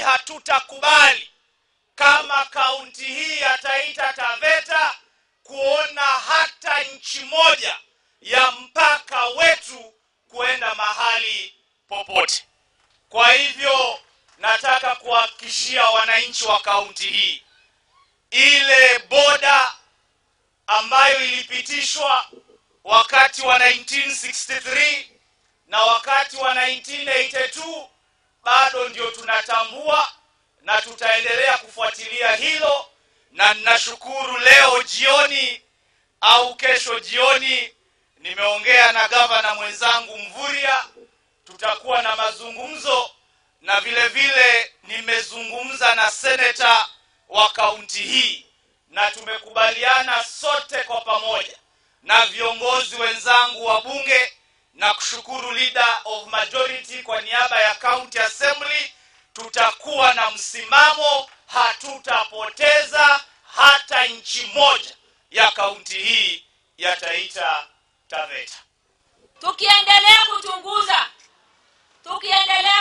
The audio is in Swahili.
Hatutakubali kama kaunti hii ya Taita Taveta kuona hata nchi moja ya mpaka wetu kuenda mahali popote. Kwa hivyo nataka kuhakikishia wananchi wa kaunti hii, ile boda ambayo ilipitishwa wakati wa 1963 na wakati wa 1982 bado ndio tunatambua na tutaendelea kufuatilia hilo, na ninashukuru leo jioni au kesho jioni nimeongea na gavana mwenzangu Mvurya, tutakuwa na mazungumzo, na vile vile nimezungumza na seneta wa kaunti hii, na tumekubaliana sote kwa pamoja na viongozi wenzangu wa bunge, na kushukuru leader of majority kwa niaba ya county assembly, tutakuwa na msimamo, hatutapoteza hata nchi moja ya kaunti hii ya Taita Taveta. Tukiendelea kuchunguza, tukiendelea